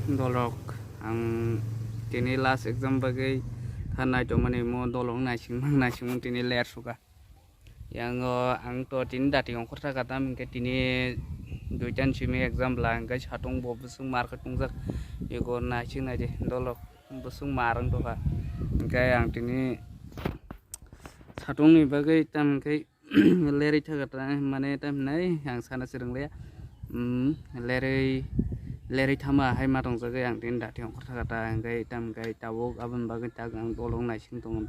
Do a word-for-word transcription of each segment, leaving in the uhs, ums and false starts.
Dolrok, ang tini last exam bagwi thanai tongmani mo dolrok naising mang naising mang tini ler suka. Yango ang to tini dati ongkhor thaka tam hingke tini duitan simi exam bla hingke satung bo bwswng mar khe tungjak. Ego naising naidi dolrok bwswng mar wng tokha. Hingke ang tini satungni bagwi tam hingke lerwi thaka ta mane tam hinai ang sana swrwng le, um, lerwi lerwi thama hai ma tongjagwi ang tini dati ongkhor thaka ta hingke tam hingke tabuk aboni bagwi tak ang dolrok naising tongo.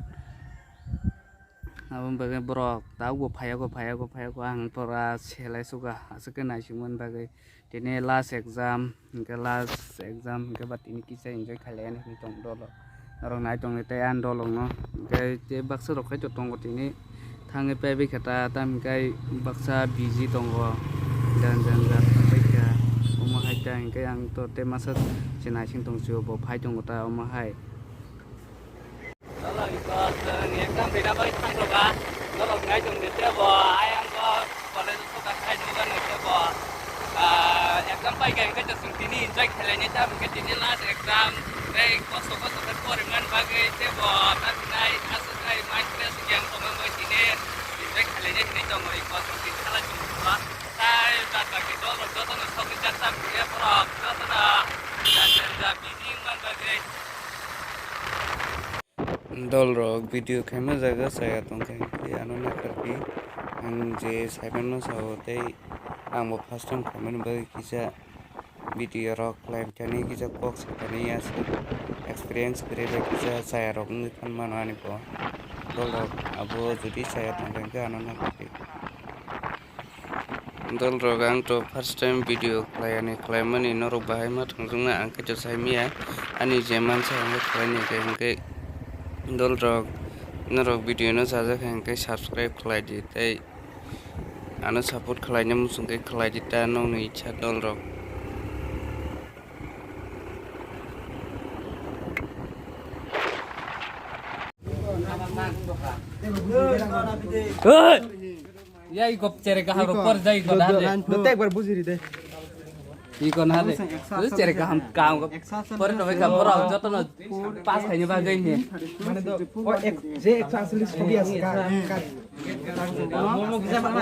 Aboni bagwi borok tabukbo phaiyago, phaiyago, phaiyago, ang pura selai suga, aswk khe naisingmani bagwi. Tini last exam, hingkhe last exam hingkhe ba tini kisa enjoy khailaiya hinwi tong dolo. Norok nai tongdi tei ani dolongno. Hingkhe tei baksa rok khai to tongo tini. Thangwi paibai khe ta, tam hingkhe baksa busy tongo. Jan jan jan paikha. Omo hai ta hingkhe ang to tei masa se naising tong sio bo phai tongo ta omo hai. Exam rina bai thang rok a, norok nai tong di tebo, ayang bo college o soka khai nung gano tebo. Ah, exam pai khe hingke chwng tini enjoy khelai nai ta hingke tini last exam, tei kosto kosto khe pori man bagwi tebo, ta thinai aswk khai mind fresh wngya tongma bai tini enjoy khelai nai hinwi tongo, i kosto tini khala chwng tongma. Tai bad baki dol rok joto no sogwi jak ta hingke borok joto no ja ja ja busy wng man bagwi. Dolrok video khaima jaga chaya tongkha, hingke ano nakardi. Ang je saimanma sao tei ang bo first time khaimani bagwi kisa video rok khlaimani kisa kok sakani aswk experience kwrwi bai kisa chaya rok wngwi phan mano ani bo. Dolrok abo jodi chaya tongkha hingke ano nakardi. Dolrok ang to first time video khlai ani khlaimani norok bahai ma thangjakna ang khe to saimaya ani je mansa ang khlaini khe hingke dolrok norok video no sajak khe hingke subscribe khlai di tei ano support khlaina muchung khe khlai di ta nokni icha dolrok. Oi! Ya iko chere kaham ro por jai iko na de. Dotto ekbar bujiri de. Iko na de. Chere kaham kaham por no ka por joto no pass khaini ba gai ni. Mane do o ek je ekso atsolish hobi ase ka.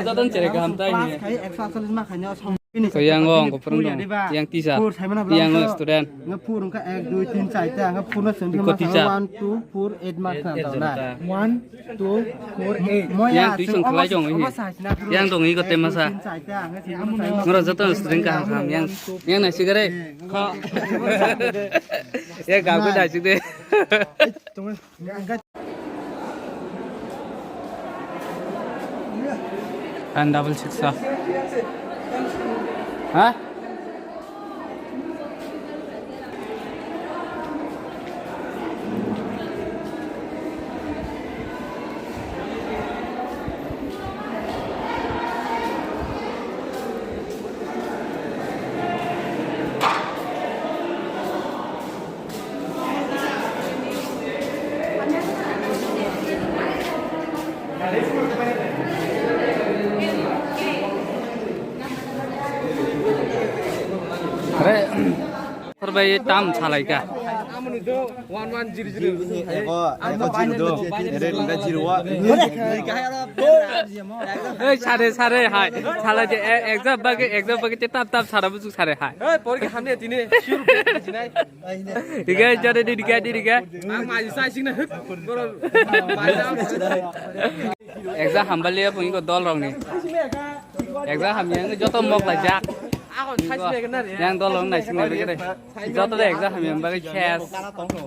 Joto chere kaham tai ni. Ekso atsolish ma khaini o song. Ko yang o ang ko phwrwng dong. Yang teacher. Yang o student. Nga phur wngkha ek, dui, tin, char ta. Nga phur no sengdi iko ma teacher. One, two, four, eight marks na tawna. One, two, four, eight. Yang tuition khlai dong ini. Yang dong iko temasa. Ngora joto student kaham kaham yang yang nai sigare. Ya gabu dai sigde. N double six ah. Ha? Are, korbai tam salaika. Ego, ego zero do. Ere lungga zero wa. Ei, sare, sare, hai. Sala je, e, exam bagi, exam bagi, te tap, tap, sara busuk sare, hai. Ei, porikha hamya tini. Diga, jare di, diga, di, diga. Ang mai sa sing na huk. Boro, mai sa. Exam hambali ya, pungi ko dol rong ni. Exam hamya, joto mok la jak. Yang dol rong nai sing na, joto de exam hamya, bagi chess.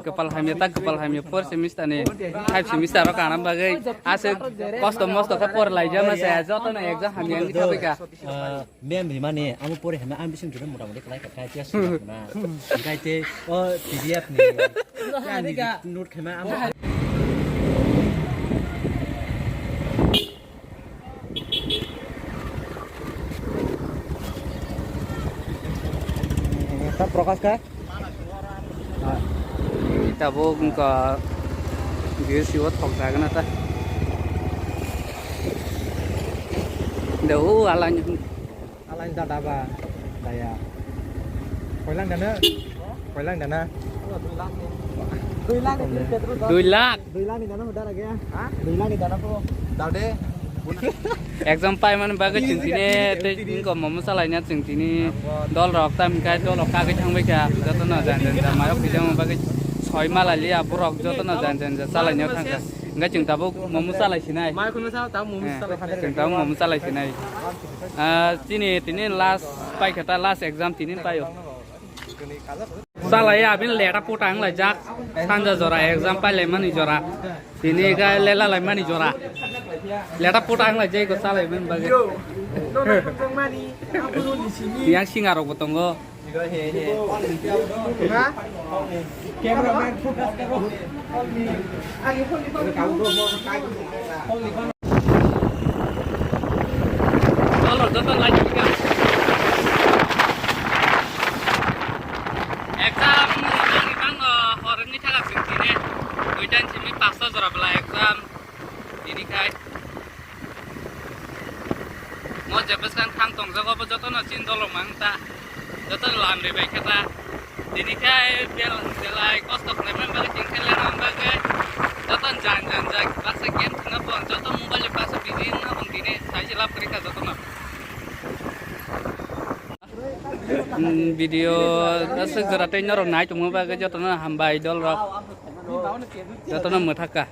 Kepal hamya, tak kepal hamya, four semester ni, five semester ro kanam bagi. Ase kosto mosto khe por lai jama se, joto na exam hamya, ni thabai ka. Ah, mem rimani, amo pore hame, ang bising jure motamoti khlai kha, khlai tiya sui na. Khlai te, o P D F ni, ya ni note khema, amo. Ta Prakash ka? Tabuk wngkha B S C o thok jagana ta. Deu alaini. Alaini dada ba daya. Koilang dana. Koilang dana. Dui lakh ni petrol. Dui lakh. Dui lakh ni dana mo dara gaya. Ha? Dui lakh ni dana ko. Dade. Exam pai man bagwi chwng tini tei ko momo salaina chwng tini dol rok tam kai dol rok kagwi thangbai kha joto no jan jan jan mayok bijang bagwi soi mala liya borok joto no jan jan jan salaina thang kha. Hingke chwng tabuk momo salai sinai. Mai khunu sa ta momo salai. Chwng tabuk momo salai sinai. Ah, chini tini last pai kha ta last exam tini paio. Salai abin leta puta ang lai jak sanja jora exam pai lai mani jora tini ga lela lai mani jora leta puta ang lai jai ko salai men bagi yang singa rok bo tongo. Dolo joto lai tongkha. Exam ni bagwi tangno hor wngwi thangkha chwng tini. Duitan simi pasto jora bwla exam. Tini khai. Mo je bwskang thang tongjago bo jotono chin dolo mang ta. Joto lamri bai khe ta. Tini khe bel-, belai kosto khlaimani bagwi tini khe lengmani bagwi joto jan jan jai baksa game thwngna phone joto mobile o baksa busy wngna phone tini sai se lab kwrwi kha jotono. Hmm, video aswk jora tei norok nai tongma bagwi jotono hambai dol rok jotono mwthakha.